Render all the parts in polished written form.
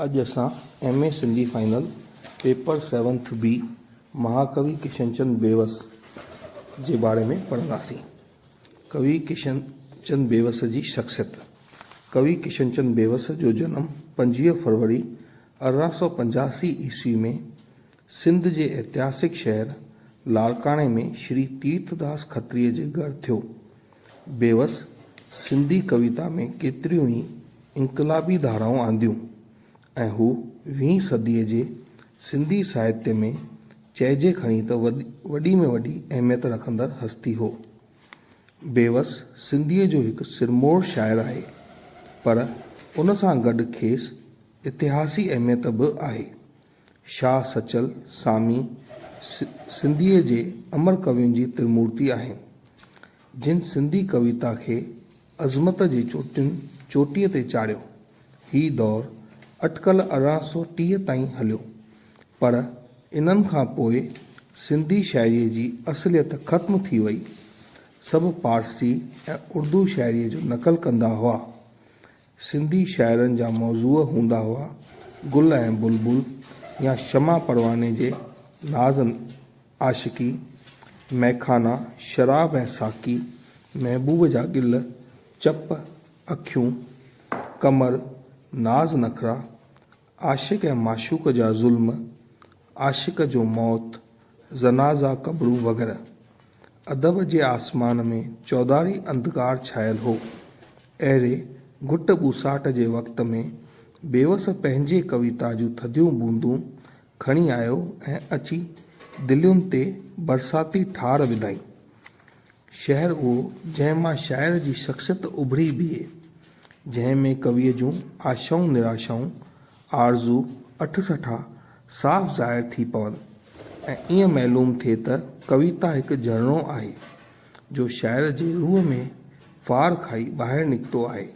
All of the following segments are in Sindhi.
اڄ اسان M A Sindhi final paper seventh B مهاڪوي Kishanchand بيوس جي باري ۾ پڙهنداسين. ڪوي ڪشنچند بيوس جي شخصيت، ڪوي ڪشنچند بيوس جو جنم 25 فروري 1885 عيسوي ۾ سنڌ جي اتهاسڪ شهر لاڙڪاڻي ۾ شري تيرٿداس کتريء جي گهر ٿيو. بيوس سنڌي ڪويتا ۾ ڪيتريون ئي انقلابي ڌارائون آنديون ۽ هو ويهين صديء جي سنڌي ساهتيه ۾ چئجي کڻي ته وڏي ۾ وڏي اهميت رکندڙ هستي هو. بيوس سنڌيء جو هڪ سرموڙ شاعر آهي، پر ان سان گڏ کيس اتهاسي اهميت به آهي. شاهه سچل سامي سنڌيء جي امر ڪوين جي ترمورتي آهن، جن سنڌي ڪويتا کي عظمت جي چوٽين چوٽيء تي چاڙهيو. هي دور اٽڪل 1830 تائين هليو، پر انهن کان پوء سنڌي شاعريء جي اصليت ختم ٿي وئي. سڀ پارسي ۽ اردو شاعريء جو نقل ڪندا هئا. سنڌي شاعرن جا موضوع هوندا هئا، گل ۽ بلبل يا شمع پرواني جي ناز عاشقي، مئخانا، شراب ۽ ساقي، محبوب جا ڳل، چپ، اکيون، ڪمر، ناز نخرا، عاشق ۽ معشوق جا ظلم، عاشق جو موت، جنازا قبرون وغيره. ادب جي آسمان ۾ چوڌاري انڌڪار ڇانيل هو. اهڙي گهٽ ٻوساٽ جي وقت ۾ بيوس پنهنجي ڪويتا جون ٿڌيون بوندون کڻي آيو ۽ اچي دلين تي برساتي ٺار وڌائين. شهر اهو جنهن مان شاعر جي شخصيت اڀري بيهي، جنهن ۾ ڪويء جون آشائون نراشائون، آرزو، اٺ سٺا صاف ظاهر ٿي پون ۽ ائين معلوم ٿئي ته ڪويتا هڪ جهرڻو آهي، جو شاعر جي روح ۾ ڦار کائي ٻاهر نڪتو آهي.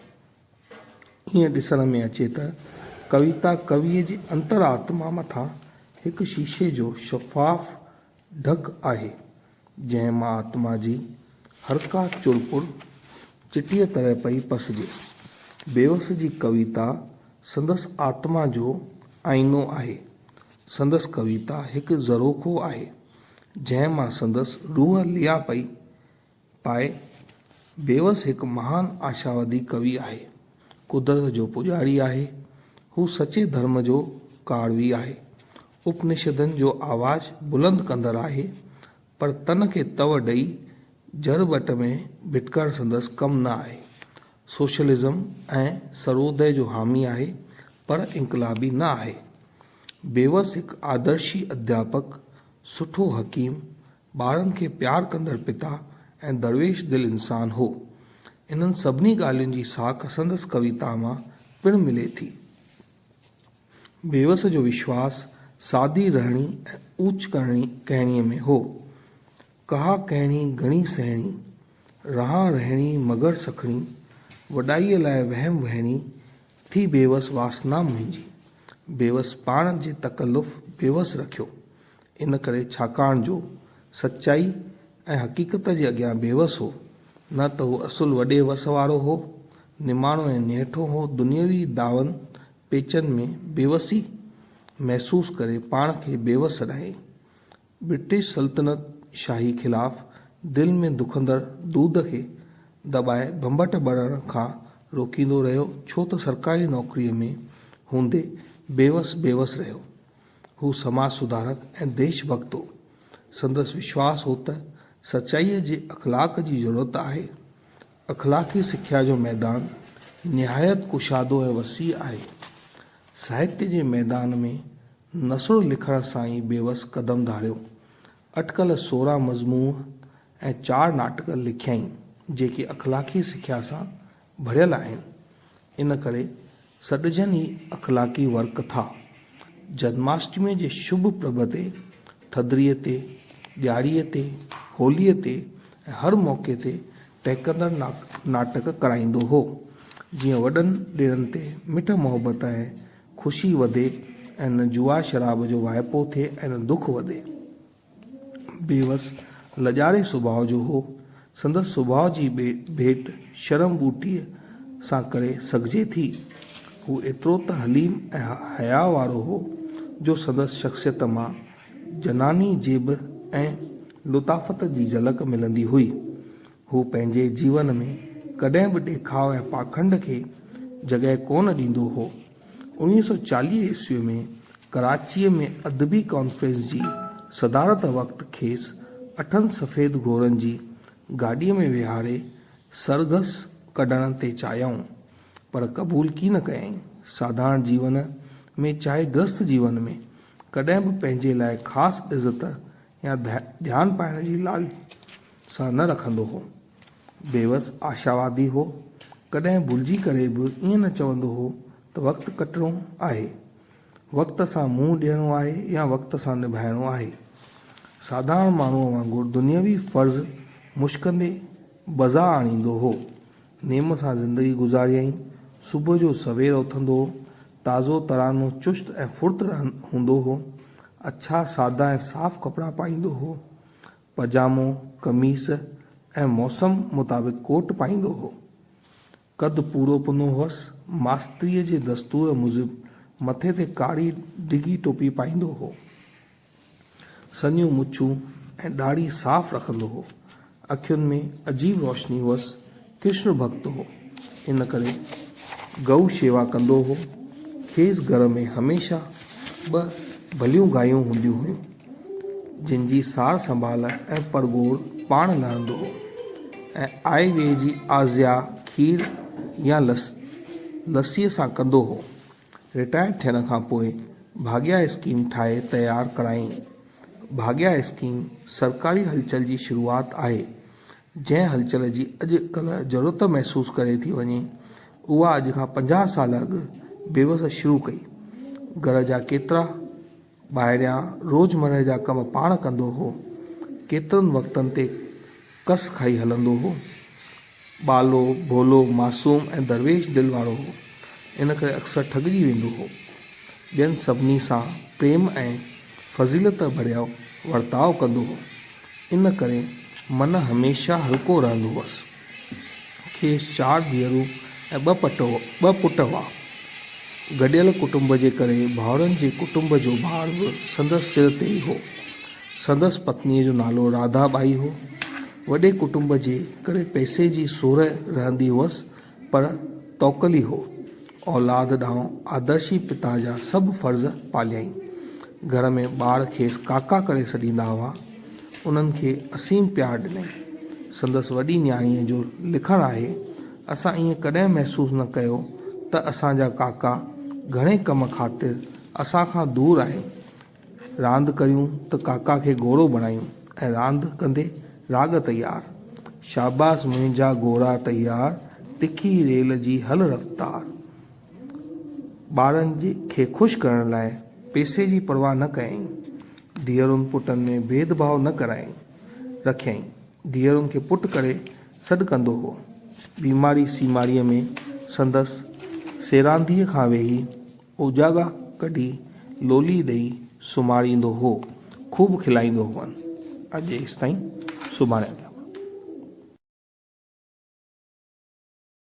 ائين ڏسڻ ۾ اچي ته ڪويتا ڪويء جي انتر آتما مٿان هڪ شيشي جو شفاف ڍڪ آهي، جنهن مان آتما جي هرڪا چرپر چٽيء طرح پئي پسجي. بيوس جي ڪويتا سندس آتما جو آئينو آهي. سندس ڪويتا هڪ ذروخو آهي، جنهن مان سندس روح ليئا پئي پائي. بيوس هڪ مهان آشاوادي ڪوي آهي. قدرت جو پوڄاري آهي. هو سچي ڌرم جو ڪاروي آهي. اپنشدن جو آواز بلند ڪندڙ آهي، پر تن کي تؤ ڏئي جر ٻٽ ۾ ڀٽڪڻ سندس ڪم نه آهي. سوشلزم ۽ سرودي جو حامي آهي، پر انقلابي نه آهي. بيوس هڪ آدرشي اڌياپڪ، سٺو حڪيم، ٻارن کي پيار ڪندڙ پتا ۽ درويش دل انسان هو. انهن سڀني ڳالهين جي ساک سندس ڪويتا مان پڻ ملي ٿي. بيوس جو وشواس سادي رهڻي ۽ اوچ ڪهڻيء ۾ هو. ڪها ڪهڻي گهڻي سهڻي، رهان رهڻي مگر سکڻي، وڏائيء لاء وهم وهڻي، ٿي بيوس واسنا منهنجي. بيوس پاڻ جي تڪلف بيوس رکيو. ان ڪري ڇاڪاڻ جو سچائي ۽ حقيقت جي اڳيان بيوس هو، نه ته هو اصل وڏي وس وارو هو، نماڻو ۽ نهٺو هو، دنيوي داون پيچن ۾ بيوسي محسوس ڪري پاڻ کي بيوس سڏايائين. برٽش سلطنت شاهي خلاف دل ۾ دکندڙ دود کي دٻائي ڀنڀٽ ٻرڻ کان روڪيندو رهيو ڇو ته سرڪاري نوڪريء ۾ هوندي بيوس بيوس رهيو. هو سماج سڌارڪ ۽ ديش ڀڳت هو. سندس وشواس هو ته سچائيء جي اخلاق جي ضرورت آهي. اخلاقي سکيا جو ميدان نهايت ڪشادو ۽ وسيع آهي. ساهتيه جي ميدان ۾ نثر لکڻ سان ئي بيوس قدم ڌاريو. اٽڪل 16 مضمون ۽ چار ناٽڪ لکيائين، جيڪي اخلاقي سکيا سان ڀريل آهن. ان ڪري سڏجن ئي اخلاقي ورق ٿا. جنماشٽميء جي شڀ پرڀ تي، ٿڌڙيء تي، ڏياريء تي، هوليء تي ۽ هر موقعي تي ٽهڪندڙ ناٽڪ ڪرائيندو هو، جيئن وڏن ڏڻن تي مٺ محبت ۽ خوشي وڌي ۽ نه جوا شراب جو واهپو ٿئي ۽ نه دک وڌي. بيوس لڄاري سڀاء جو هو. سندس سڀاء جي ڀيٽ شرم ٻوٽيء سان ڪري سگهجي ٿي. هو ايترو ته حليم ۽ حياء وارو هو، جو سندس شخصيت مان جناني زيب ۽ لطافت جي جهلڪ ملندي هئي. هو پنهنجي جيون ۾ ڪڏهن به ڏيکاء ۽ پاکنڊ کي جڳهه ڪونه ڏيندو هو. 1940 عيسويء ۾ ڪراچيء ۾ ادبي ڪانفرنس جي صدارت وقت کيس اٺن سفيد گهوڙن جي گاڏيء ۾ ويهاري سرگس ڪڍڻ تي چاهيائون، پر قبول ڪين ڪيائين. ساڌارڻ جيون ۾ چاهي گرهست جيون ۾ ڪڏهن به پنهنجي لاء خاص عزت يا ڌيان پائڻ جي لالسا نه رکندو هو. بيوس آشاوادي هو. ڪڏهن ڀلجي ڪري به ائين نه چوندو هو ته وقت ڪٽڻو آهي، وقت سان منهن ڏيڻو آهي يا وقت سان نڀائڻو آهي. ساڌارڻ ماڻهوء وانگر دنيوي فرض مشڪندي بجا آڻيندو هو. نيم سان زندگي گذاريائين. صبح جو سوير اٿندو هو. تازو ترانو چست ۽ ڦڙت هوندو هو. اڇا، سادا ۽ صاف ڪپڙا پائيندو هو. پجامو، قميص ۽ موسم مطابق ڪوٽ پائيندو هو. قد پورو پنو هئس. ماستريء جي دستور موجب مٿي تي ڪاري ڊگهي ٽوپي پائيندو هو. سنهيون مڇون ۽ ڏاڙهي صاف رکندو هو. اکين ۾ عجيب روشني هئس. ڪرشن ڀڳت هو. ان ڪري گئو شيوا ڪندو هو. کيس گهر ۾ هميشه ٻه ڀليون گايون هونديون هيون، جن جي سار سنڀال ۽ پرگهور پاڻ لهندو هو ۽ آئي وئي جي آزيا کير يا لسيء سان ڪندو هو. رٽائر ٿيڻ کان پوء ڀاڳيا اسڪيم ٺاهي تيار ڪرايائين. ڀاڳيا اسڪيم سرڪاري هلچل جي شروعات آهي. جنهن هلچل جي اڄ ڪلهه ضرورت محسوس ڪري ٿي وڃي، اها اڄ کان 50 سال اڳ بيوس شروع ڪئي. گهر جا ڪيترا ٻاهريان روزمرهه جا ڪم پاڻ ڪندو هو. ڪيترن وقتن تي ڪس کائي هلندو هو. ٻالو، ڀولو، معصوم ۽ درويش دل وارو هو. ان ڪري اڪثر ٺڳجي ويندو هو. ٻين سڀني سان پريم ۽ فضيلت ڀريو ورتاء ڪندو هو. ان ڪري من هميشه هلڪو رهندو هئس. کيس چار ڌيئرون ۽ ٻه پٽ هئا. گڏيل ڪٽنب جي ڪري ڀائرن جي ڪٽنب جو ڀار به سندس سر تي ئي هو. سندس پتنيء جو نالو راڌا ٻائي هو. وڏي ڪٽنب جي ڪري پئسي جي سورهه رهندي هئس پر توڪلي هو. اولاد ڏانهن آدرشي پتا جا سڀ فرض پاليائين. گهر ۾ ٻار کيس ڪاڪا ڪري سڏيندا هئا. انهن کي اسيم پيار ڏنائين. سندس وڏي نياڻيء جو لکڻ آهي، اسان ائين ڪڏهن محسوس نه ڪيو ته اسان جا ڪاڪا گهڻي ڪم خاطر اسان کان دور آهن. راند ڪريون ته ڪاڪا کي گهوڙو بڻايون ۽ راند ڪندي راڳ تيار. شاباس منهنجا گهوڙا تيار، تکي ريل جي هل رفتار. ٻارن کي خوش ڪرڻ لاء پئسي جي پرواهه نه ڪيائين. ڌيئرن پٽن ۾ ڀيد ڀاء نه ڪرايائين رکيائين. ڌيئرن کي پٽ ڪري سڏ ڪندو هو. بيماري سيماريء ۾ سندس سيرانديء کان ويهي اوجاڳا ڪڍي لولي ڏئي سمهاريندو هو. خوب کلائيندو هئن. اڄ ايستائين سڀاڻي اڳيان.